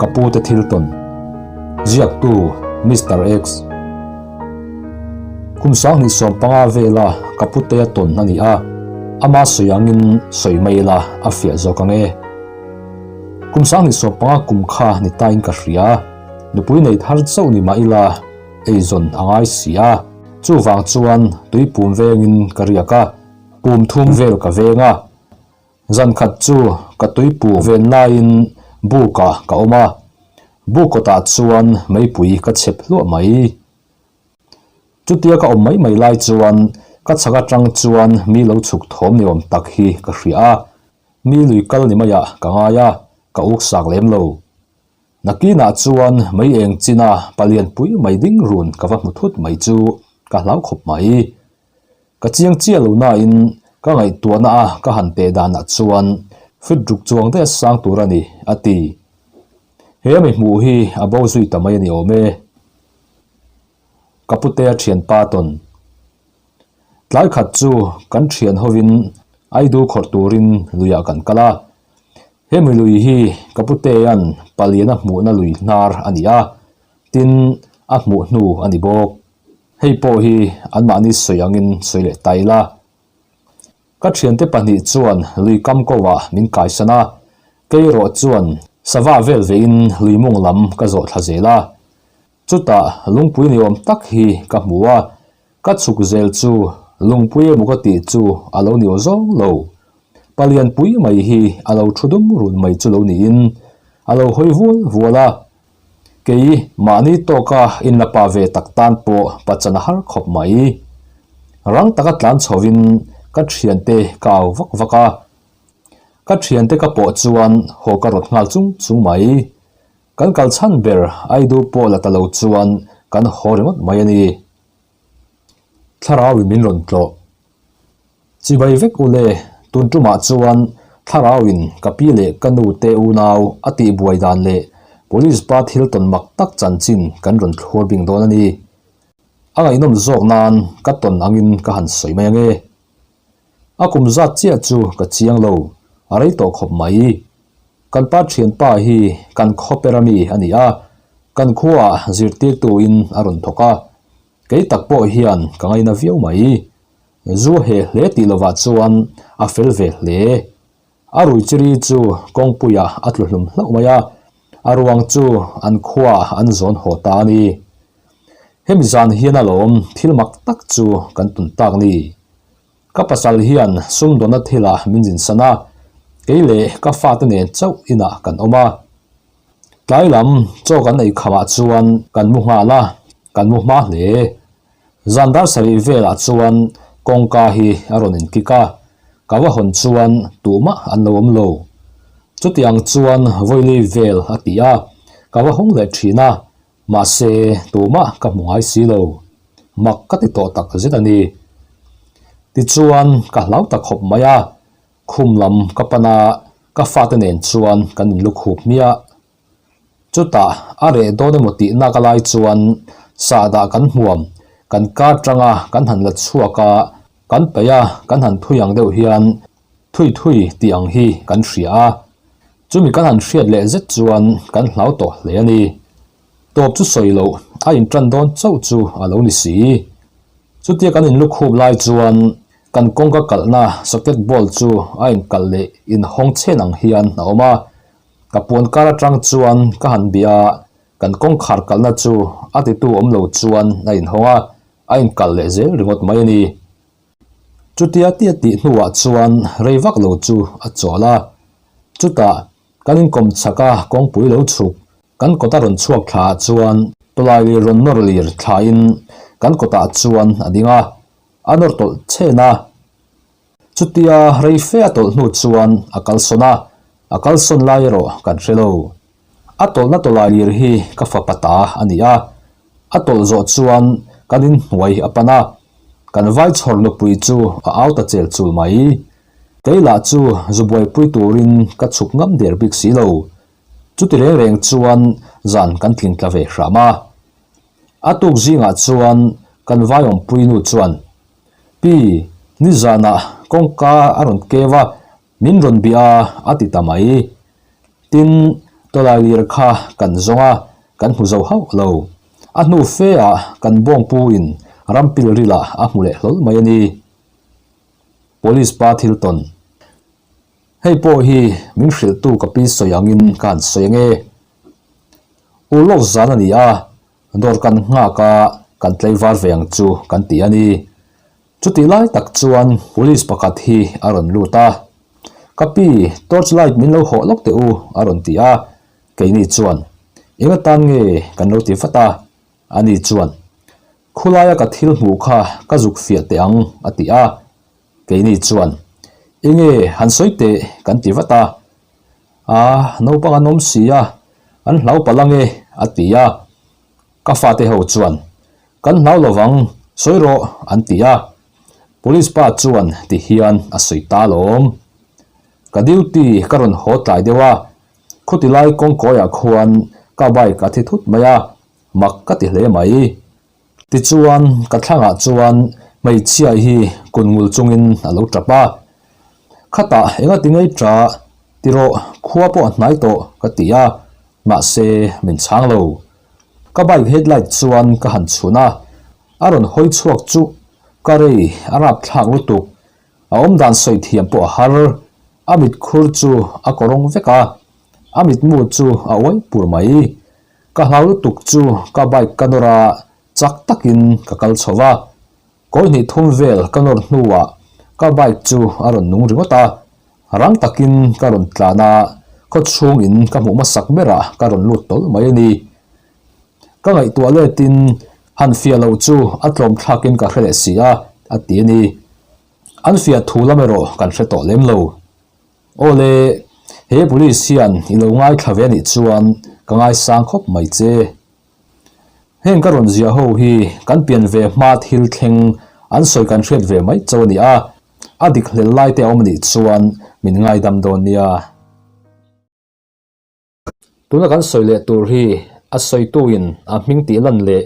Ka pu te thil tawn. Ziaktu Mister X. Kum 2015 vela ka putea tawn a ni a, ama sawi angin sawi mai ila a fiah zawk ang e. Kum 2015 kum kha ni tain ka hria, nupui nei thar chauh ni mah ila eizawn a ngai si a, chuvang chuan tui pum vengin ka riak a, pum thum vel ka veng a. Zan khat chu ka tuipu ven laiin bukah ka awm a, buk kawtah chuan meipui ka chhep hluah mai. Chutia ka awm mai mai lai chuan ka chhak atang chuan mi lo chhuk thawm ni awm tak hi ka hria a, mi lui kal ni maiah ka ngai a, ka uk sak lem lo. Nakinah chuan mei eng china palian pui mai ding run ka va hmu thut mai chu ka hlau khawp mai. Ka chiang chiah lo nain ka ngaihtuahna a ka han teh danah chuan fit ruk chuang daih a sang tur a ni, a ti. He mi hmuh hi a bo zui ta mai a ni awm e. Ka putea thianpa tawn. Tlai khat chu kan thian hovin Aidu khawrh turin luiah kan kal a. Hemi lui hi ka putea'n paliana hmuhna lui hnar a ni a, tin a hmuh hnu a ni bawk. Hei pawh hi anmahni sawi angin sawi leh ta ila. Ka thiante pahnih chuan lui kam ko ah min kaisan a, kei erawh chuan sava vel vein lui mawng lam ka zawh thla zel a. Chutah lungpui ni awm tak hi ka hmu a, ka chhuk zel chu lungpui emaw ka tih chu a lo ni aw zawng lo. Palian pui mai hi a lo thu dum run mai chu lo niin a lo hawi vual vual a. Kei mahni tawka inla pa ve tak tan pawh pachan a har khawp mai. Rang taka tlan chhovin ka thiante ka au vak vak a. Ka thiante ka pawh chuan haw ka rawt nghal chung chung mai. Kan kal chhan ber Aidu pawh la ta lo chuan kan haw ringawt mai a ni. Thlarauin min rawn tlawh. Chibai vek u le, tun tumah chuan Thlarauin ka pi leh ka nu te unau a tih buai dan leh Police pa thil tawn mak tak chanchin kan rawn thlur bing dawn a ni. A ngaihnawm zawk nan ka tawn angin ka han sawi mai ange. A kum zat chiah chu ka chiang lo, a rei tawh khawp mai. Kan pa thianpa hi kan khawper ami a ni a, kan khuaah zirtirtuin a rawn thawk a, kei tak pawh hian ka ngaina viau mai. Zu he hle tih lovah chuan a fel ve hle. A rui chiri chu kawngpuiah a tlu hlum hlauh mai a, a ruang chu an khuaah an zawn haw ta a ni. Hemi zan hian alawm thil mak tak chu kan tun tak ni. Ka pasal hian sumdawnna thilah min zinsan a, kei leh ka fate nen chauh inah kan awm a. Tlai lam chaw kan ei khamah chuan kan mu nghal a, kan mu hma hle. Zan dar sarih velah chuan kawngka hi a rawn inkik a, ka va hawn chuan tumah an lo awm lo. Chutiang chuan vawili vel a ti a, ka va hawng leh thin a, mahse tumah ka hmu ngai si lo. Mak ka ti tawh tak zet a ni. Tichuan ka hlau ta khawp mai a, khum lam ka pan a, ka fate nen chuan kan inlukhup hmiah. Chutah a reh dawn emaw tih nak a lai chuan sahdah kan hmuam, kan kar tanga kan han la chhuak a, kan paih a, kan han thui ang deuh hian thui thui tih ang hi kan hria a. Chumi kan han hriat leh zet chuan kan hlau tawh hle a ni. Tawp chu sawi loh a intan dawn chauh chu a lo ni si. Chutia kan inlukhup lai chuan kan kawngka kalhna socket bolt chu a inkalh leh inhawng chen ang hian a awm a. Ka puan kar atang chuan ka han bia a, kan kawngkhar kalhna chu a titu awm lo chuan a inhawng a, a inkalh leh zel ringawt mai a ni. Chutia tia tih hnuah chuan rei vak lo chu a chawl a, chutah kan inkawm chhak a kawngpui lo chhuk kan kawta rawn chhuak thla ah chuan tawlai lir rawn nawr lir thlain kan kawtah chuan a ding a, a nawr tawlh chen a. Chutia rei fe a tawlh hnu chuan a kalsawn a, a kalsawn lai erawh kan hre lo. A tawlhna tawlai lir hi ka fapa ta a ni a, a tawlh zawh chuan kan inhnuai a pan a, kan vai chhawr nupui chu a au ta chel chul mai. Kei lah chu zu buaipui turin ka chhuk ngam der bik si lo. Chuti reng reng chuan zan kan tling tla ve hram a. A tuk zingah chuan kan vai awmpui nu chuan Pi, nizanah kawngka a rawn keu a, min rawn bia a, a ti ta mai. Tin, Tawlailir kha kan zawng a, kan hmu zo hauh lo. A hnu fe ah kan bawngpu in ram pilril ah a hmu leh hlawl mai a ni. Police pa thil tawn. Hei pawh hi min hrilhtu ka pi sawi angin ka han sawi ange. Urlawk zan a ni a, dawr kan nghak a, kan tlaivar ve ang chu kan ti a ni. Chutih lai tak chuan police pakhat hi a rawn lut a, Ka pi, torch light min lo hawh lawk teh u a rawn ti a, keini chuan, Eng atan nge kan lo ti vat a? Ani chuan, Khulaia ka thil hmuh kha ka zuk fiah teh ang a ti a, keini chuan, Enge han sawi teh kan ti vat a, Aa, naupang an awm si a, an hlau palh ange a ti a, ka fate ho chuan, Kan hlau lovang, sawi rawh an ti a. Police pa chuan ti hian a sawi ta alawm. Ka duty ka rawn haw tlai deuh a, khuti lai kawngkawiah khuan ka bike a thi thut mai a, mak ka ti hle mai. Tichuan ka thlangah chuan hmeichhia hi kun ngul chungin a lo tap a. Khatah engati ngei ta tiraw khua pawh a hnai tawh ka ti a, mahse min chhang lo. Ka bike headlight chuan ka han chhun a, a rawn hawi chhuak chu ka rei a rap thlak lutuk. A awmdan sawi thiam pawh a har. A mit khur chu a kawrawng vek a, a mitmu chu a uai pur mai. Ka hlau lutuk chu ka bike ka nawr a, chak takin ka kal chho va. Kawi hnih thum vel ka nawr hnuah ka bike chu a rawn nung ringawt a, rang takin ka rawn tlan a, khaw chhungin ka hmuh hmasak berah ka rawn lut tawlh mai a ni. Ka ngaihtuah letin han fiah loh chu a tlawm thlakin ka hre leh si a, a ti a ni. An fiah thu lam erawh kan hre tawh lem lo. Awle, he police hian i lo ngaithla ve anih chuan ka ngaisang khawp mai che. Heng ka rawn ziah ho hi kan pian ve hma thil thleng an sawi kan hriat ve mai cho a ni a, a dik hlel lai te a awm anih chuan min ngaidam dawn nia. Tuna kan sawi leh tur hi a sawituin a hming tih lan leh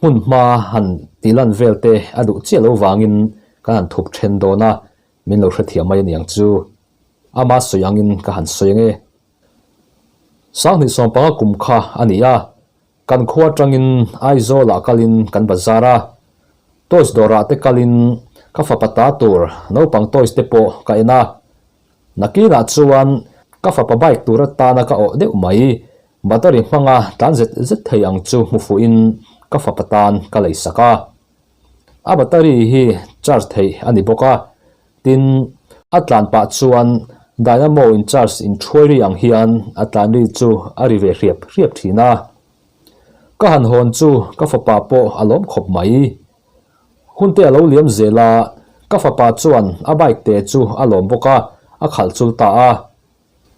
hmun hma han tih lan vel te a duh chiah lo vangin kan han thup then dawn a, min lo hrethiam mai aniang chu. Ama sawi angin ka han sawi ange. Sanghnih sawmpanga kum kha a ni a, kan khua atangin Aizawlah kalin kan bazar a, toys dawrah te kalin ka fapa ta tur naupang toys te pawh ka en a, nakinah chuan ka fapa bike tur atana ka awh deuh mai, battery hmanga tlan zet zet thei ang chu hmu fuhin ka fapa tan ka lei sak a. A battery hi charge theih a ni bawk a, Tin, a tlan pah chuan dynamo in charge in thuai ri ang hian a tlan ri chu a ri ve hriap hriap thin a. Ka han hawn chu ka fapa pawh a lawm khawp mai. Hunte a lo liam zel a, ka fapa chuan a bike te chu a lawm bawk a, a khalh chul ta a.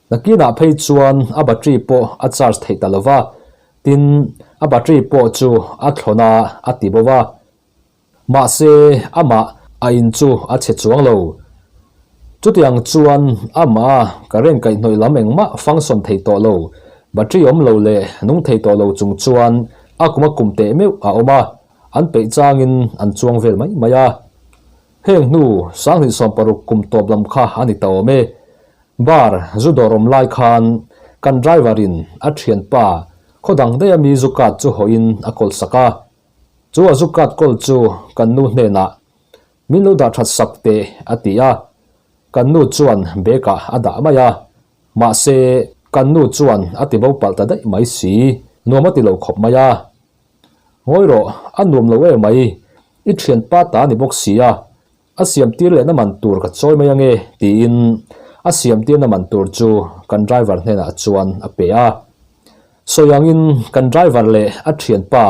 Nakinah phei chuan a battery pawh a charge theih ta lo va, tin, a battery pawh chu a thlawn a, a ti bo va. Mahse, amah a in chu a chhe chuang lo. Chutiang chuan amah a current kaihhnawih lam engmah function thei tawh lo, battery awm lo leh nung thei tawh lo chung chuan a kum a kum teh meuh a awm a, an peih changin an chuang vel mai mai a. Heng hnu 2016 kum tawp lam kha a ni ta awm e. Bar zu dawr awm lai khan kan driver in a thianpa khaw dang daih a mi zu card chu hawhin a kawl sak a. Chu a zu card kawl chu kan nu hnenah min lo dah that sak teh a ti a, kan nu chuan bag ah a dah mai a, mahse kan nu chuan a ti bo palh ta daih mai si, nuam a ti lo khawp mai a. Ngawi rawh, a nuam lo em mai, i thianpa ta a ni bawk si a, A siam tir lehna man tur ka chawi mai ange tiin a siam tirna man tur chu kan driver hnenah chuan a pe a. Sawi angin kan driver leh a thianpa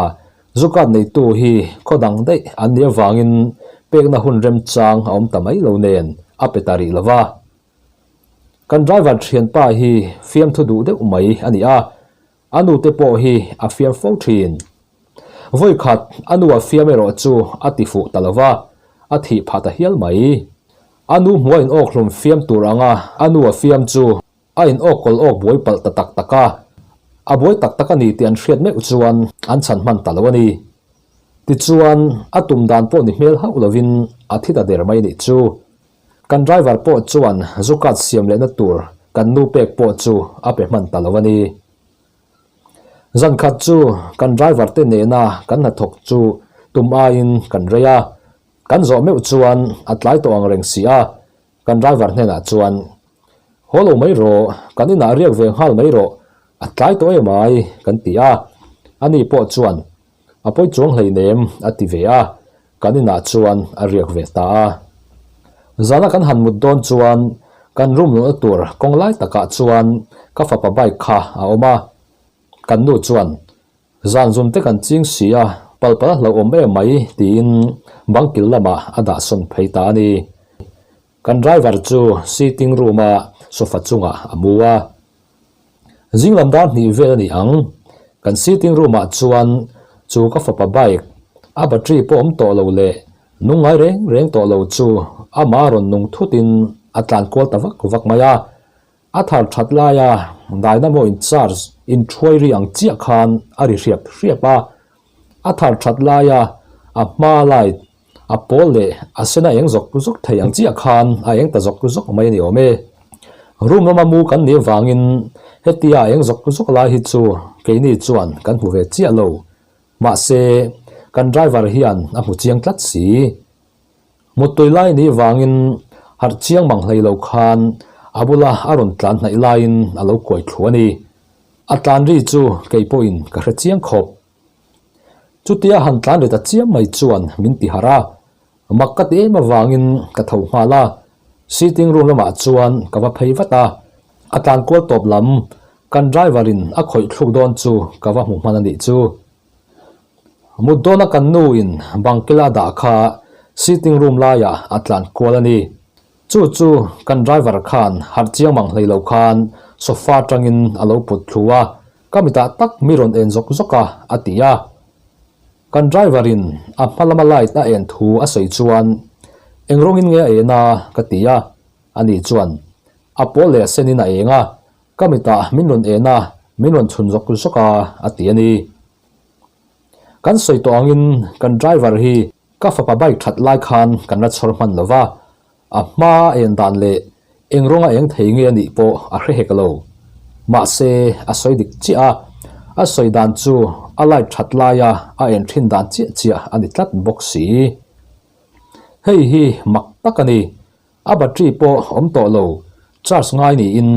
zu card neitu hi khaw dang daih an nih avangin pekna hun remchang a awm ta mai lo nen a pe ta rih lo va. Kan driver thianpa hi fiamthu duh deuh mai a ni a, A nute pawh hi a fiam fo thin. Vawikhat a nu a fiam erawh chu a ti fuh ta lo va, a thih phah ta hial mai. A nu hmua in awk hlum fiam tur anga a nu a fiam chu a in awk kawl awk buai palh ta tak tak a. A buai tak tak a ni tih an hriat meuh chuan an chhan hman ta lo a ni. Tichuan a tum dan pawh ni hmel hauh lovin a thi ta der mai nih chu. Kan driver pawh chuan zu card siam lehna tur kan nu pek pawh chu a pe hman ta lo a ni. Zan khat chu kan driver te nena kan hnathawk chu tum aiin kan rei a, kan zawh meuh chuan a tlai tawh ang reng si a, kan driver hnenah chuan, Haw lo mai rawh, kan inah riak ve nghal mai rawh, a tlai tawh em ai, kan ti a. Ani pawh chuan, A pawi chuang hleinem, a ti ve a, kan inah chuan a riak ve ta a. Zana kan han mut dawn chuan kan room luhna tur kawng lai takah chuan ka fapa bike kha a awm a. Kan nu chuan, Zan zun te kan ching si a, pal pal a hlauhawm em mai, tiin bang kil lamah a dah sawn phei ta a ni. Kan driver chu sitting room-a sofa chungah a mu a. Zing lam dar hnih vel a ni ang. Kan sitting room-ah chuan chu ka fapa bike, a battery pawh awm tawh lo leh nung ngai reng reng tawh lo chu amah rawn nung thutin a tlan kual ta vak vak mai a. A thar that laia dynamo in charge inthuai ri ang chiah khan a ri hriap hriap a. A thar that laia a hma light A pawl leh a sen a eng zawk zawk thei ang chiah khan a eng ta zawk zawk mai a ni awm e. Room lama mu kan nih avangin hetia a eng zawk zawk lai hi chu keini chuan kan hmu ve chiah lo. Mahse, kan driver hian a hmu chiang tlat si. Muttui lai nih vangin harh chiang mang hlei lo khan a bula a rawn tlan hnaih laiin a lo kuai thlu a ni. A tlan ri chu kei pawhin ka hre chiang khawp. Chutia han tlan ri ta chiam mai chuan min ti harh a, mak ka ti em avangin ka tho nghal a, sitting room lamah chuan ka va phei vat a, a tlan kual tawp lam kan driver in a khawih thluk dawn chu ka va hmu hman a nih chu. Mut dawna kan nu in bangkela dah kha sitting room laiah a tlan kual a ni. Chu chu kan driver khan harh chiang mang hlei lo khan sofa atangin a lo put thlu a, Ka mitah tak mi rawn en zawk zawk a, a ti a. Kan driver in a hma lama light a en thu a sawi chuan, Eng rawngin nge a en a? ka ti a. Ani chuan, A pawl leh a senin a eng a, ka mitah min rawn en a, min rawn chhun zawk zawk a, a ti a ni. Kan sawi tawh angin kan driver hi ka fapa bike that lai khan kan la chhawr hman lo va, A hma a en dan leh eng rawnga eng thei nge a nih pawh a hre hek lo. Mahse, a sawi dik chiah a, a sawi dan chu a light that laia a en thin dan chiah chiah a ni tlat bawk si. Hei hi mak tak a ni. A battery pawh awm tawh lo, charge ngai niin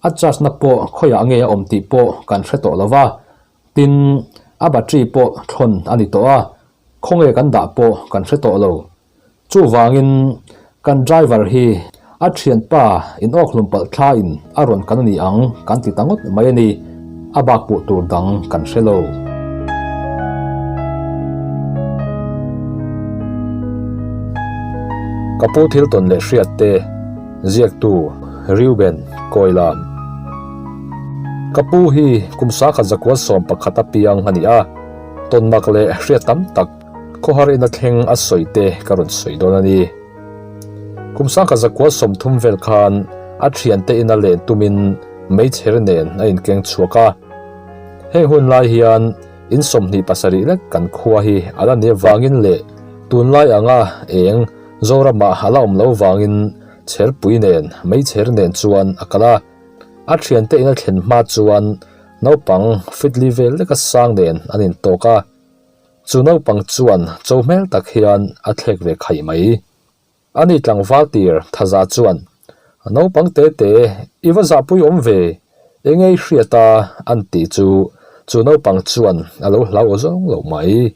a charge na pawh khawiah nge a awm tih pawh kan hre tawh lo va. Tin, a battery pawh thlawn a ni tawh a, khawnge kan dah pawh kan hre tawh lo. Chuvangin kan driver hi a thianpa in awk hlum palh thla in a rawn kan a ni ang kan ti ta ngawt mai a ni, a bak puh tur dang kan hre lo. Ka pu thil tawn leh hriat te ziaktu Reuben Kawilan. Ka pu hi kum sakhat zakua 11 a piang a ni a, tawnmak leh hriat tam tak Khawhar ina thleng a sawi te ka rawn sawi dawn a ni. Kum sangkhat zakua 30 vel khan a thiante ina len tumin meichher nen a inkeng chhuak a. Heng hun lai hian in 27 lek kan khua hi a la ni avangin leh tunlai anga eng Zoramah a la awm lo vangin chherpui nen meichher nen chuan a kal a. A thiante ina thlen hma chuan naupang fitli vel leka sang nen an intawk a. Chu naupang chuan cho hmel tak hian a thlek ve khaih mai. Ani tlangval tir Thaza chuan, Naupang te te, i va zahpui awm ve, eng ei hriat a? an ti chu chu naupang chuan a lo hlau aw zawng lo mai.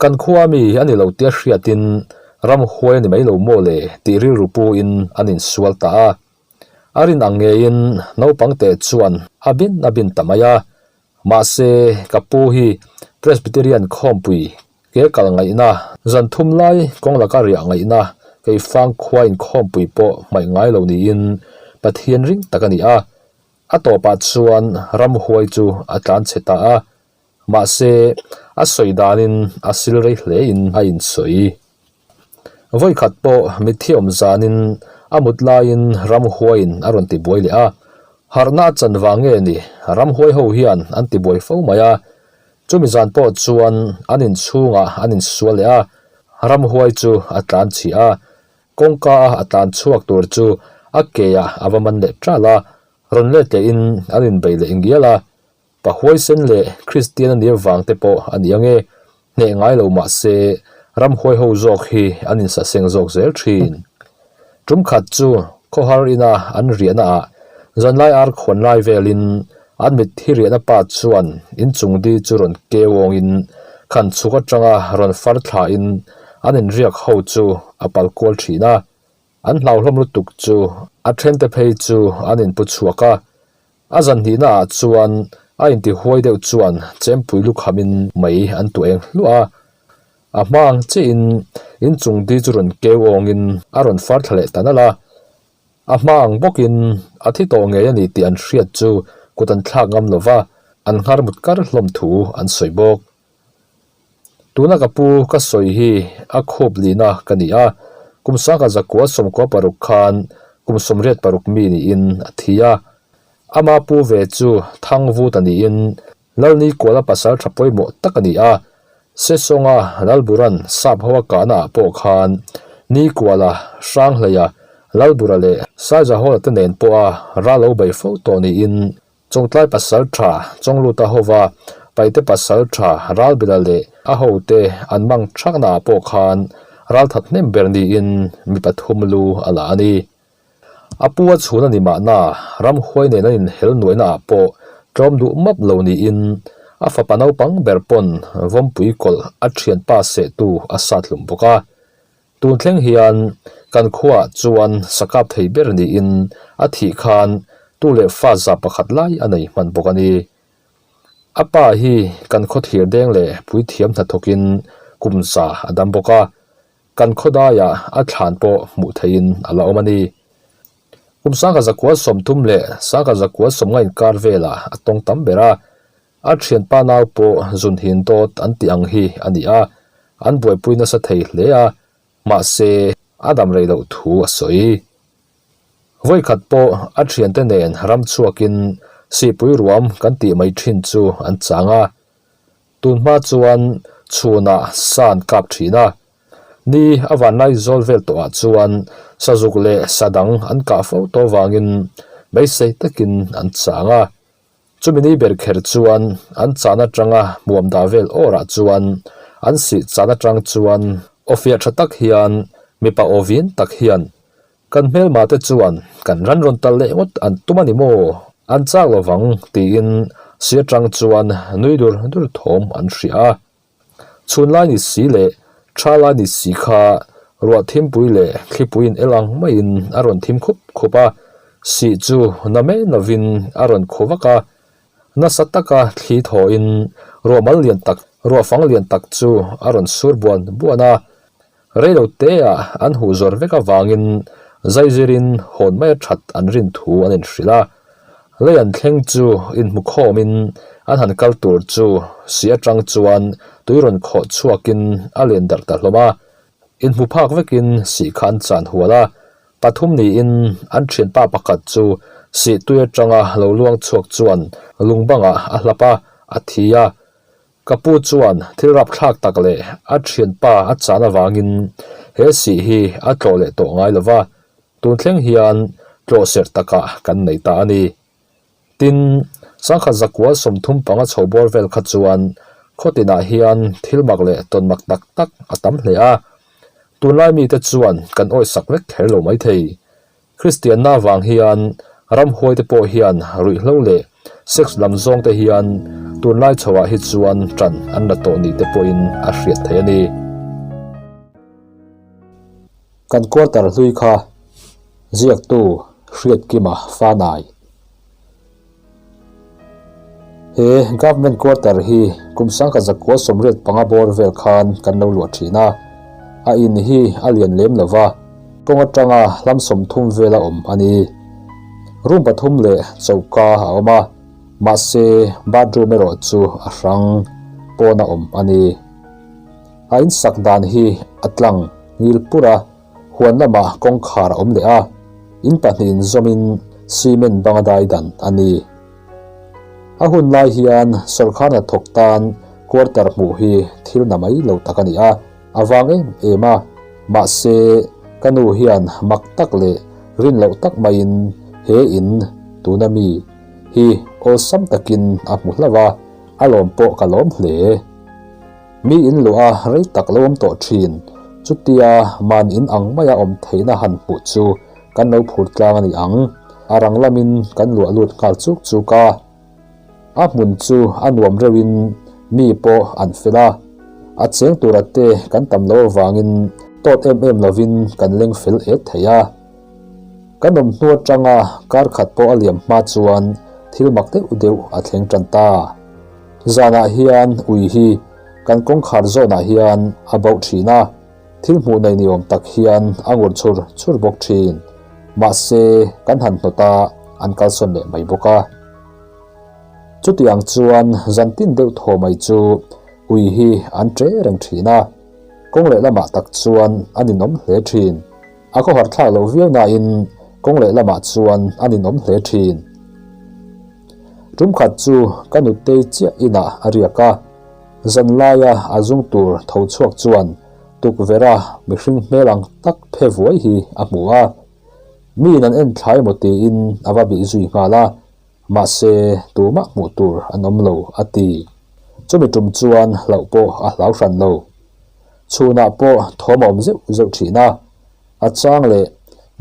Kan khua mi a ni lo tia hriatin ramhuai a ni mai lo maw le tih rilru puin an insual ta a. A rin ang ngeiin naupang te chuan a bin a bin ta mai a, Mahse, ka pu hi Presbyterian khawmpui ke kal ngaihna, zan thum lai kawng laka riah ngaihna, keifang khua inkhawmpui pawh hmaih ngai lo niin Pathian ring tak a ni a. A tawpah chuan ramhuai chu a tlan chhe ta a, mahse, a sawi danin a sil rei hlein a insawi. Vawikhat pawh mitthi awm zanin a mut laiin ramhuaiin a rawn tibuai leh a, harhna a chan vang nge ni ramhuai ho hian an tibuai fo mai a, chumi zan pawh chuan an inchhungah an insual leh a, ramhuai chu a tlan chhia a, kawngka a a tlan chhuak tur chu a ke ah a va man leh ṭal a, rawn let lehin an inbei leh ngial a. Pa huaisen leh Kristian a nih avang te pawh a ni ang e, hneh ngai lo mah se ramhuai ho zawk hi an insaseng zawk zel thin. Tum khat chu khawhar ina an riahna ah zanlai ar khuan lai velin an mitthi riahna pa chuan inchung di chu rawn keu awngin khan chhuk atanga rawn far thlain an inriak ho chu a pal kual thin a. An hlauhlawm lutuk chu a thente phei chu an inpu chhuak a, a zan hnihna ah chuan a intihuai deuh chuan chempui lukhamin mei an tuah eng hluah a. A hma ang chiahin inchung di chu rawn keu awngin a rawn far thla leh ta nalh a. A hma ang bawkin a thi tawh ngei a ni tih an hriat chu kut an thlak ngam lova, an nghar mut kar hlawm thu an sawi bawk. Tuna ka pu ka sawi hi a khup lihna ka ni a, kum sangha zakua 96 khan kum 86 mi niin a thi a. Ama pu ve chu Thangvut a niin Lalni Kuala pasal tha pawimawh tak a ni a. Sesawnga Lalburan sap ho a kahna ah pawh khan Ni Kuala, Hranghleia, Lalbura leh Saizahawla te nen pawha ral lo bei fo tawh niin Chawngtlai pasal tha Chawngluta hova Paite pasal tha Ralbila leh a hote an mang thakna ah pawh khan ralthat hnem ber niin mi pathum lu a la a ni. A pu a chhun a ni mahna ramhuai nen an inhel nuaihna ah pawh tlawm duh map lo niin a fapa naupang ber pawn vawmpui kawlh a thianpa sehtu a sat hlum bawk a. Tun thleng hian kan khuaah chuan sakap thei ber niin a thih khan tu leh fa za pakhat lai a nei hman bawk a ni. A pa hi kan khaw thir deng leh puithiam hnathawkin kum za a dam bawk a, kan khaw daiah a thlan pawh hmuh theihin a la awm a ni. Kum 1930 leh 1990 inkar velah a tawng tam ber a, A thianpa nau pawh zun hin dawt an tih ang hi a ni a, an buaipui nasa thei hle a, mahse a dam rei loh thu a sawi. Vawikhat pawh a thiante nen ram chhuakin sihpui ruam kan tih mai thin chu an chang a, tunhma chuan chhunah sa an kap thin a, ni a vanlai zawl vel tawhah chuan sazuk leh sa dang an kah fo tawh vangin beisei takin an chang a. Chumi ni ber kher chuan an chan atanga hmuam dah vel awrah chuan an sih chan atang chuan aw fiah tha tak hian mipa aw vin tak hian kan hmelma te chuan kan ran rawn tal leh ngawt an tum a ni maw? An chak lovang tiin si atang chuan nui dur dur thawm an hria a. Chhunlai ni si leh thalai ni si kha ruah thimpui leh thlipui in el ang maiin a rawn thim khup khup a, sih chu na mai lovin a rawn khu vak a, nasa taka thli thawhin ruah mal lian tak ruah fang lian tak chu a rawn sur buan buan a. Reilo teah an huh zawr vek avangin zaizirin hawn mai a that an rin thu an inhrilh a. Lei an thleng chu inhmu khawmin an han kal tur chu si atang chuan tui rawn khawh chhuakin a len darh ta hlawm a. Inhmu phak vekin sih kha an chan hual a. Pathum niin an thianpa pakhat chu sih tui atanga lo luang chhuak chuan lung bangah a hlap a, a thi a. Ka pu chuan thil rapthlak tak leh a thianpa a chan avangin he sih hi a tlawh leh tawh ngai lo va, tun thleng hian tlawh serh takah kan nei ta a ni. Tin, sangkhat zakua 35 chho bawr vel kha chuan khaw tinah hian thil mak leh tawn mak tak tak a tam hle a, tunlai mite chuan kan awisak vek kher lo maithei. Kristianna avang hian ramhuaite pawh hian ruihhlo leh sex lam zawngte hian tunlai chhoah hi chuan ṭan an la tawh ni te pawhin a hriat theih a ni. Kan quarter hlui kha ziaktu Hriatkima Fanai. He Government Quarter hi kum 1985 bawr vel khan kan lo luah thin a, a in hi a lian lem lo va, kawng atanga hlam 30 vela awm a ni. Room pathum leh choka a awm a, mahse bathroom erawh chu a hrang pawn a awm a ni. A in sak dan hi a tlang ngil pur a. Huan lamah kawngkhar a awm leh a, in pahnihin zawmin cement banga dai dan a ni. A hun lai hian sawrkar hnathawk tan quarter hmuh hi thil na mai lo tak a ni a, a vang em em a, mahse ka nu hian mak tak leh rin loh tak maiin he in tuna mi hi Awlsam takin a hmu hlauh a, a lawm pawh ka lawm hle. Mi in luah a rei tak lo awm tawh thin, chutia man in ang maia awm theihna han hmuh chu kan lo phur tlang a ni ang. A rang lamin kan luah lut nghal chuk chuk a. A hmun chu a nuam reuhin mi pawh an fel a, a cheng tura te kan tam lo avangin tawt em em lovin kan leng fel et thei a. Kan awm hnu atanga kar khat pawh a liam hma chuan thil mak deuh deuh a thleng tan ta. Zanah hian ui hi kan kawngkhar zawnah hian a bauh thin a, thil hmuh nei ni awm tak hian a ngur chhur chhur bawk thin. Mahse, kan han hnawt a, an kalsawn leh mai bawk a. Chutiang chuan zan tin deuh thaw mai chu ui hi an che reng thin a, kawng lehlamah tak chuan a ninawm hle thin. A khawhar thlak loh viau nain kawng lehlamah chuan a ninawm hle thin. Tumkhat chu ka nutei chiah inah a riak a, zan laia a zung tur tho chhuak chuan tukverha mihring hmel ang tak phe vuai hi a hmu a. Miin an en thlai emaw tiin a va bih zui nghal a, mahse tumah hmuh tur an awm lo a ti. Chumi tum chuan hlauh pawh a hlau hran lo. Chhunah pawh thawm a awm zeuh zeuh thin a, a chang leh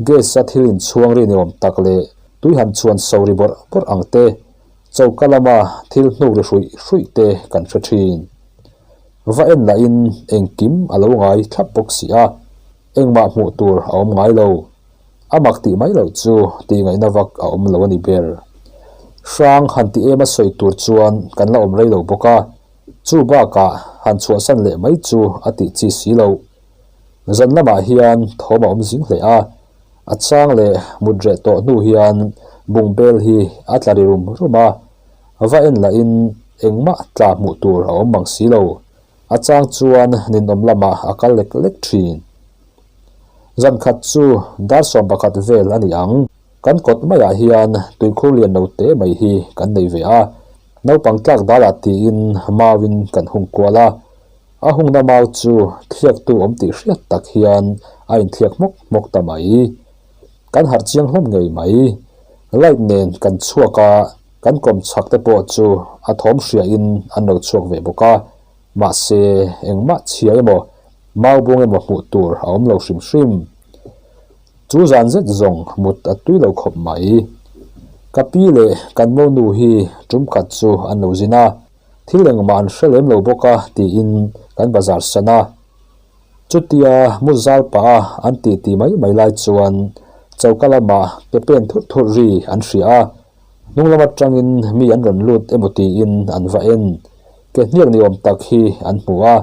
gas-a thil inchhuang ri ni awm tak leh tui han chhuan so ri bawrh bawrh ang te, choka lama thil hnuk ri hruih hruih te kan hre thin. Va en lahin engkim a lo ngai thlap bawk si a, engmah hmuh tur a awm ngai lo. A mak tih mai loh chu tih ngaihna vak a awm lo a ni ber. Hrang han ti em a sawi tur chuan kan la awm rei lo bawk a, Chu bakah han chhuahsan leh mai chu a tih chi si lo. Zan lamah hian thawm a awm zing hle a, a chang leh mut reh tawh hnu hian bungbel hi a tla ri rum rum a, va en lahin engmah tla hmuh tur a awm mang si lo. A chang chuan ninawm lamah a kal lek lek thin. Zan khat chu dar 11 vel a ni ang. Kan kawt maiah hian tuikhur lian lo te mai hi kan nei ve a, naupang tlak dalah tiin mauin kan hung kual a, a hungna mau chu thliaktu awm tih hriat tak hian a inthliak hmawk hmawk ta mai. Kan harh chiang hlawm ngei mai. Light nen kan chhuak a, kan kawm chhak te pawh chu a thawm hriain an lo chhuak ve bawk a, mahse engmah chhia emaw mau bung emaw hmuh tur a awm lo hrim hrim. Chu zan zet zawng mut a tui lo khawp mai. Ka pi leh kan monu hi tum khat chu an lo zin a, thil engmah an hre lem lo bawk a tiin kan bazar san a. Chutia mu zal pah a an ti ti mai mai lai chuan choka lamah ke pen thurh thurh ri an hria a, hnung lam atangin mi an rawn lut emaw tiin an va en. Ke hniak ni awm tak hi an hmu a.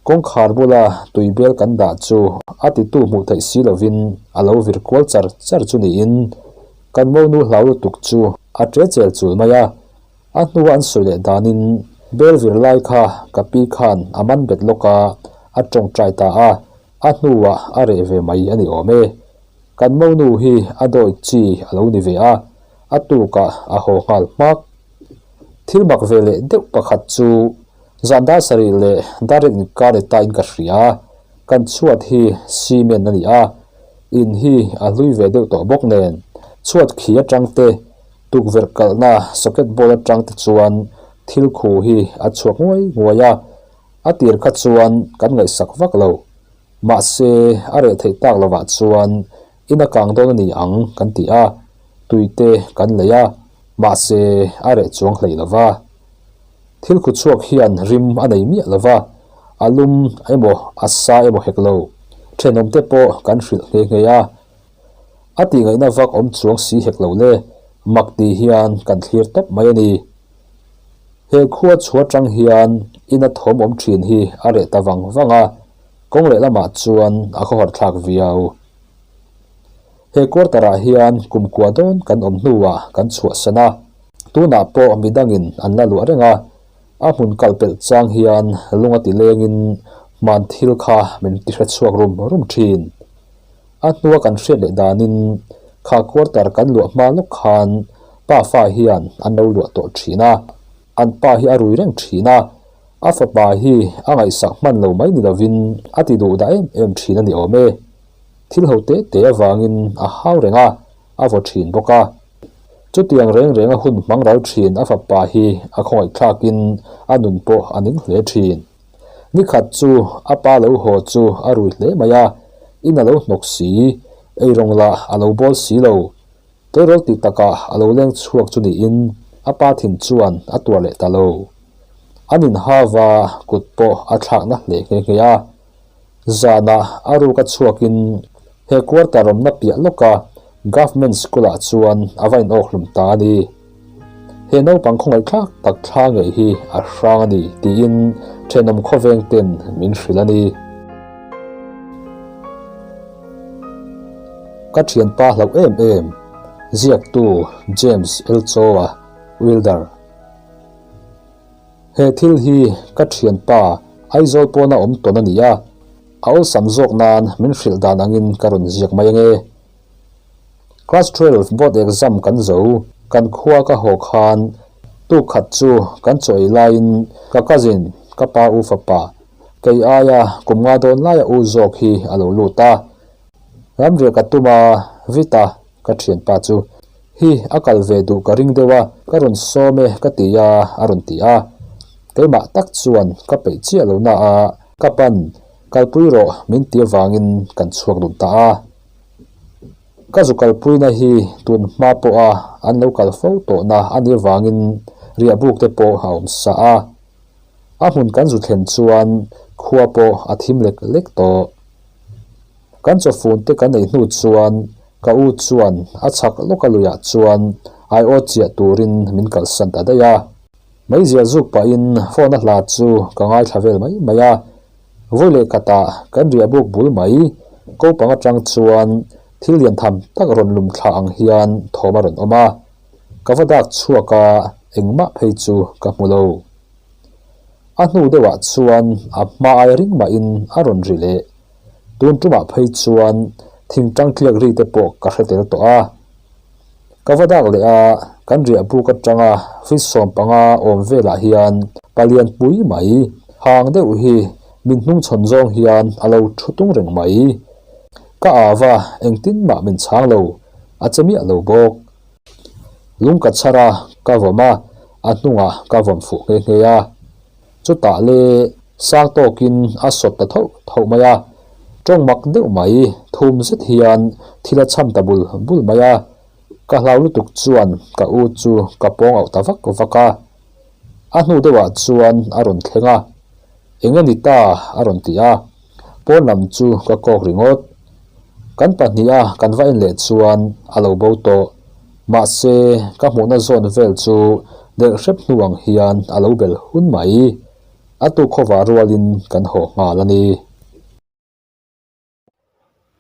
Kawngkhar bula tuibel kan dah chu a titu hmuh theih si lovin a lo vir kual char char chu niin kan monu hlau lutuk chu a ṭe chel chul mai a. A hnua an sawi leh danin bel vir lai kha ka pi khan a man bet lawk a, a tawngtai ta a, a hnuah a reh ve mai a ni awm e. Kan monu hi a dawi chi a lo ni ve a, a tukah a haw nghal hmak. Thil mak ve leh deuh pakhat chu zan dar sarih leh dar riat inkar ni ta in ka hria, kan chhuat hi cement a ni a, in hi a hlui ve deuh tawh bawk nen chhuat khi atang te tukverh kalhna socket board atang te chuan thil khu hi a chhuak nguai nguai a, a tir kha chuan kan ngaihsak vak lo. Mahse a reh theih tak lovah chuan In a kang dawn a ni ang kan ti a, tui te kan lei a, mahse a reh chuang hlei lo va. Thil khu chhuak hian rim a nei miah lo va, a lum emaw a sa emaw hek lo, thenawm te pawh kan hrilh nghe nghe a. A tih ngaihna vak awm chuang si hek lo le, mak ti hian kan thlir tawp mai a ni. He khua chhuah atang hian in a thawm awm thin hi a reh ta vang vang a, kawng lehlamah chuan a khawhar thlak viau. He quarter ah hian kum kua dawn kan awm hnuah kan chhuahsan a, tunah pawh midangin an la luah reng a, a hmun kal pelh chang hian lung a ti lengin hman thil kha min ti hre chhuak rum rum thin. A hnua kan hriat leh danin kha quarter kan luah hma lawk khan pa fa hian an lo luah tawh thin a, an pa hi a rui reng thin a, a fapa hi a ngaihsak hman lo mai ni lovin a ti duh dah em em thin a ni awm e. Thil ho te te avangin a hau reng a, a vaw thin bawk a. Chutiang reng renga hun hmang ral thin a fapa hi a khawngaihthlakin a nun pawh a ning hle thin. Nikhat chu a pa lo haw chu a rui hle mai a, in a lo hnawk si, eirawng lah a lo bawl si lo. Tleirawl tih takah a lo leng chhuak chu niin a pa thin chuan a tuar leh ta lo. An inhau a, kut pawh a thlakna hle nghe nghe a. Zanah a ruk a chhuakin he quarter awmna piah lawka Government School-ah chuan a va inawk hlum ta a ni. He naupang khawngaihthlak tak thla ngei hi a hrang a ni tiin thenawm khawveng ten min hrilh a ni. Ka thianpa hlauh em em, ziaktu James Elchoa, Wilder. He thil hi ka thianpa Aizawl pawna awm tawn a ni a, a awlsam zawk nan min hrilh dan angin ka rawn ziak mai ange. Class 12 board exam kan zo, kan khua ka haw khan tuk khat chu kan chaw ei laiin ka cousin, ka pa u fapa, kei aia kum nga dawn laia u zawk hi a lo lut a. Ramriah ka tum a, Vita, ka thianpa chu hi a kal ve duh ka ring deuh a, ka rawn sawm e ka ti a, a rawn ti a. Keimah tak chuan ka peih chiah lo na a, ka pan kalpui rawh min ti avangin kan chhuak dun ta a. Ka zu kalpuina hi tun hma pawha an lo kal fo tawhna a nih avangin riahbuk te pawh a awm sa a. A hmun kan zu thlen chuan khua pawh a thim lek lek tawh. Kan chawfun te kan ei hnu chuan ka u chuan a chhak lawk a luiah chuan aiawt chiah turin min kalsan ta daih a. Meizial zuk pahin phone a hla chu ka ngaithla vel mai mai a. Vawi leh khatah kan riahbuk bul mai kopang atang chuan thil lian tham tak rawn lum thla ang hian thawm a rawn awm a. Ka va dak chhuak a, engmah phei chu ka hmu lo. A hnu deuhah chuan a hma ai ring mahin a rawn ri leh. Tun tumah phei chuan thingtang tliak ri te pawh ka hre tel tawh a. Ka va dak leh a, kan riah buk atanga feet 15 awm velah hian palian pui mai, hang deuh hi min hnungchhawn zawng hian a lo thu tung reng mai. Ka au a, engtin mah min chhang lo, a che miah lo bawk. Lung ka chhar a, ka vawm a, a hnungah ka vawm fuh nghe nghe a. Chutah le sang tawkin a sawt ta thauh thauh mai a, tawng mak deuh mai thum zet hian thil a cham ta bul bul mai a. Ka hlau lutuk chuan ka u chu ka pawng auh ta vak vak a. A hnu deuhah chuan a rawn thleng a, Eng a ni ta? a rawn ti a, pawn lam chu ka kawk ringawt. Kan pahniha kan va en leh chuan a lo bo tawh. Mahse, ka hmuhna zawn vel chu delh hrep hnu ang hian a lo bel hun mai. A tukkhawvah rualin kan haw nghal a ni.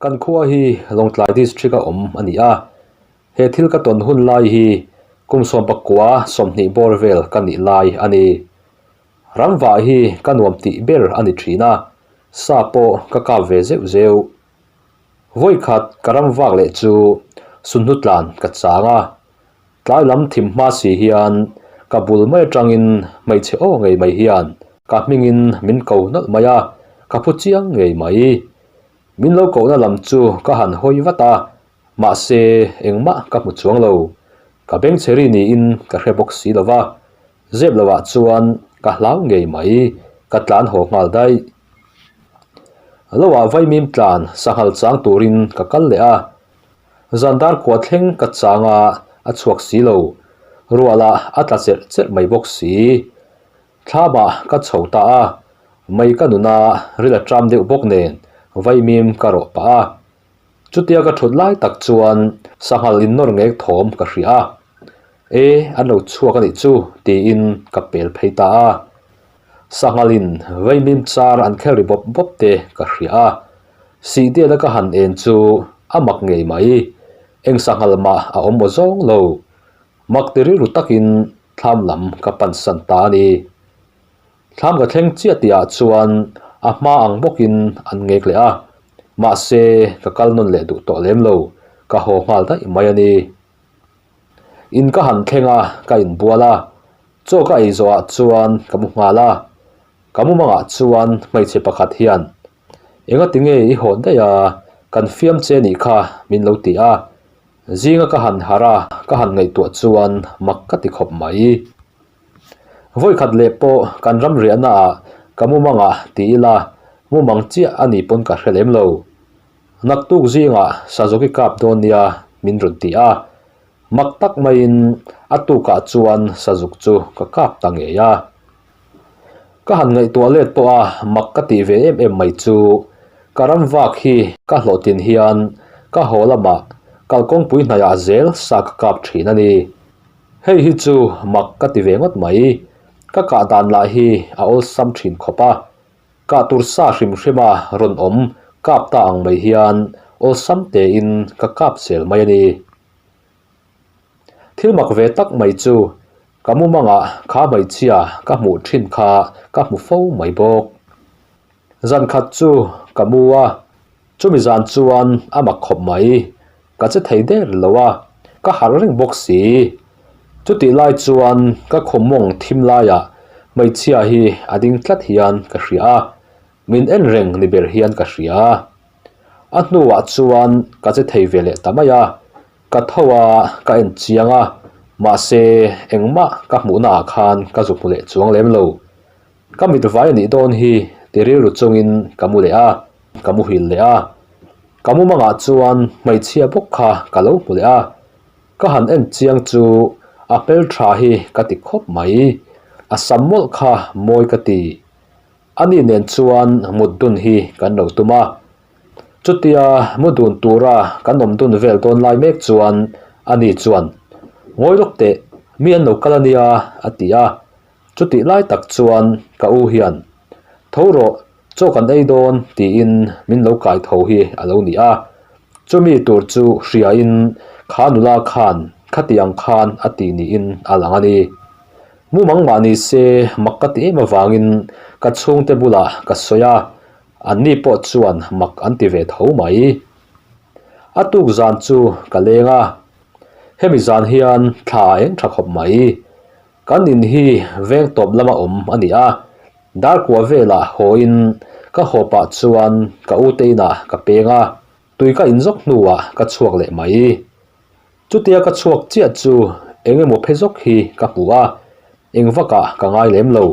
Kan khua hi Lawngtlai District a awm a ni a, he thil ka tawn hun lai hi kum 19 20 bawr vel ka nih lai a ni. Ramvah hi ka nuam tih ber a ni thin a, sa pawh ka kap ve zeuh zeuh. Vawikhat ka ramvak leh chu sunhnu tlan ka chang a, Tlai lam thim hma si hian ka bul mai atangin hmeichhe aw ngei mai hian ka hmingin min ko nawlh mai a, ka phu chiang ngei mai. Min lo kohna lam chu ka han hawi vat a, mahse engmah ka hmu chuang lo. Ka bengchhe ri niin ka hre bawk si lo va, zep lohah chuan ka hlau ngei mai, ka tlan haw nghal daih. Loah vaimim tlan sanghal chang turin ka kal leh a. Zan dar kua thleng ka chang a, a chhuak si lo. Ruah lah a tla cherh cherh mai bawk si. Thlamah ka chho ta a, mei ka nun a, ril a ṭam deuh bawk nen vaimim ka rawh pah a. Chutia ka ṭhut lai tak chuan sanghal innawr ngek thawm ka hria a. E, an lo chhuak a nih chu tiin ka pel phei ta a. Sanghal in vaimim char an khel ri bawp bawp te ka hria a. Sihdiala ka han en chu a mak ngei mai, eng sanghal mah a awm aw zawng lo. Mak ti rilru takin thlam lam ka pansan ta a ni. Thlam ka thleng chiah tihah chuan a hma ang bawkin an ngek leh a, mahse ka kal nawn leh duh tawh lem lo, ka haw nghal daih mai a ni. In ka han thleng a, ka inbual a, chaw ka ei zawhah chuan ka mu nghal a, ka mumangah chuan hmeichhe pakhat hian Enga tinge i hawn daih a, kan fiam che nih kha min lo ti a. Zinga ka han harh a, ka han ngaihtuah chuan mak ka ti khawp mai. Vawikhat leh pawh kan ram riahna ah ka mumang ah ti ila mumang chiah a ni pawn ka hre lem lo. Naktuk zingah Sazuk i kap dawn nia min rawn ti a. Mak tak maiin a tukah chuan Sazuk chu ka kap ta ngei a. Ka han ngaihtuah let pawh a mak ka tih ve em em mai chu ka ram vak hi ka hlawhtlin hian ka haw lamah kalkawngpui hnaiah zel sa ka kap thin a ni. Hei hi chu mak ka ti ve ngawt mai. Ka kah dan lah hi a awlsam thin khawp a. Kah tur sa hrim hrima rawn awm kap ta ang mai hian awlsam tein ka kap zel mai a ni. Thil mak ve tak mai chu ka mumangah kha hmeichhia ka hmuh thin kha ka hmu fo mai bawk. Zan khat chu ka mu a, chumi zan chuan a mak khawp mai. Ka che thei der lo a, ka harh reng bawk si. Chutih lai chuan ka khum mawng thim laiah hmeichhia hi a ding tlat hian ka hria a, min en reng ni ber hian ka hria. A hnuah chuan ka che thei ve leh ta mai a, ka tho a, ka en chiang a, mahse engmah ka hmuhna ah khan ka zu hmu leh chuang lem lo. Ka mit vai a nih dawn hi ti rilru chungin ka mu leh a, ka muhil leh a. Ka mumangah chuan hmeichhia bawk kha ka lo hmu leh a, ka han en chiang chu a hmeltha hi ka ti khawp mai, a sam mawlh kha mawi ka ti. Ani nen chuan mut dun hi kan lo tum a, chutia mu dun tura kan awm dun vel dawn lai mek chuan ani chuan, Ngawi lawk teh, mi an lo kal a nia a ti a. Chutih lai tak chuan ka u hian, Tho rawh, chaw kan ei dawn tiin min lo kai tho hi a lo ni a. Chumi tur chu hriain kha nula khan khatiang khan a ti niin a lang a ni. Mumang mah ni se mak ka ti em avangin ka chhungte bulah ka sawi a, anni pawh chuan mak an ti ve tho mai. A tuk zan chu ka leng a, hemi zan hian thla a eng tha khawp mai. Kan in hi veng tawp lama awm a ni a, darkua velah hawiin ka haw pah chuan ka ute inah ka peng a, tui ka inzawk hnuah ka chhuak leh mai. Chutia ka chhuak chiah chu eng emaw phe zawk hi ka hmu a, eng vakah ka ngai lem lo.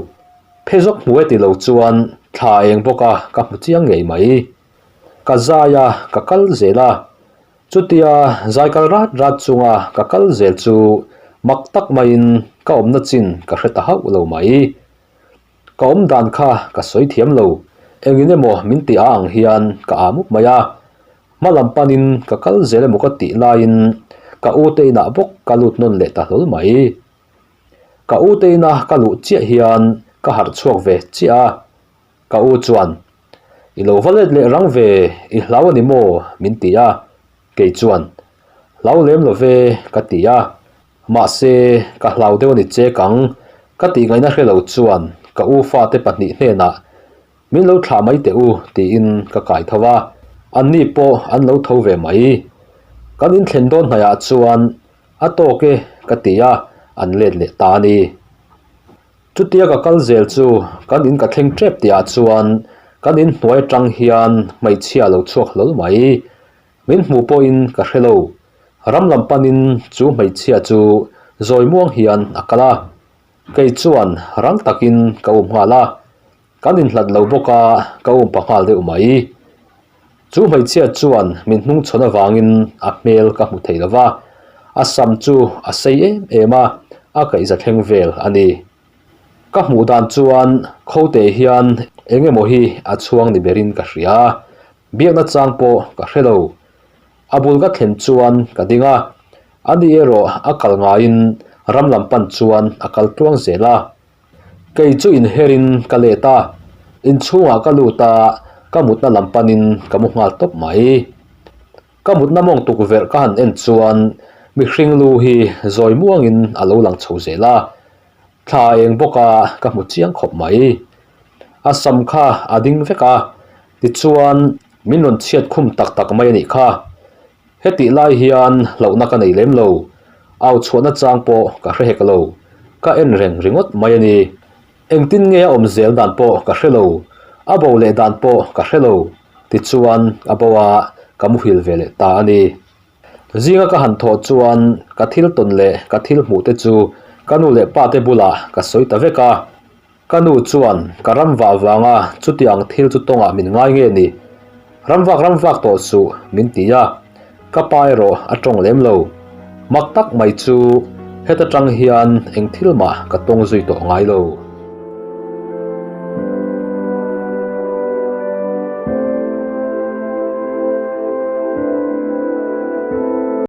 Phe zawk hmu e ti lo chuan thla eng bawka ka hmu chiang ngei mai. Ka zai a, ka kal zel a, Chutia zai kal rat rat chunga ka kal zel chu mak tak maiin ka awmna chin ka hre ta hauh lo mai. Ka awm dan kha ka sawi thiam lo, engin emaw min ti a ang hian ka aa mup mai a. Hma lam panin ka kal zel emaw ka tih laiin ka u te inah bawk ka lut nawn leh ta hlawl mai. Ka u te ina ka luh chiah hian ka harh chhuak ve chiah a. Ka u chuan, I lo va let leh rang ve, i hlau a ni maw? min ti a. Kei chuan, Hlau lem lo ve, ka ti a. Mahse, ka hlau deuh a ni chek ang, ka tih ngaihna hre lo chuan ka u fate pahnih hnenah, Min lo thlah mai teh u, tiin ka kai tho a. Anni pawh an lo tho ve mai. Kan inthlen dawn hnaihah chuan, A tawk e, ka ti a, an let leh ta a ni. Chutia ka kal zel chu kan in ka thleng tep tih ah chuan kan in hnuai atang hian hmeichhia a lo chhuak hlawl mai. Min hmuh pawhin ka hre lo. Ram lam panin chu hmeichhia chu zawi muang hian a kal a. Kei chuan rang takin ka um nghal a. Kan inhlat lo bawk a, ka um pa nghal deuh mai. Chu hmeichhia chuan min hnungchhawn avangin a hmel ka hmu thei lo va, a sam chu a sei em em a, a kaihza thleng vel a ni. Ka hmuh dan chuan Khote hian eng emaw hi a chhuang ni berin ka hria, biakna chang pawh ka hre lo. A bul ka thlen chuan ka ding a, ani erawh a kal ngaiin ram lam pan chuan a kal tluang zel a. Kei chu inherin ka let a, inchhungah ka lut a, ka mutna lam panin ka mu nghal tawp mai. Ka mutna mawng tukverh ka han en chuan mihring lu hi zawi muangin a lo lang chho zel a, thla a eng bawk a ka hmu chiang khawp mai. A sam kha a ding vek a, tichuan min rawn chhiat khum tak tak mai a nih kha. Hetih lai hian hlauhna ka nei lem lo, au chhuahna chang pawh ka hre hek lo, ka en reng ringawt mai a ni. Engtin nge a awm zel dan pawh ka hre lo, a bo leh dan pawh ka hre lo, tichuan a bo a, ka muhil ve leh ta a ni. Zinga ka han thawh chuan ka thil tawn leh ka thil hmuh te chu ka nu leh pa te bulah ka sawi ta vek a. Ka nu chuan ka ram vah vanga chuti ang thil chu tawngah min ngai nge ni? Ram vak ram vak tawh suh min ti a, ka pa erawh a tawng lem lo. Mak tak mai chu heta tang hian eng thil mah ka tawng zui tawh ngai lo.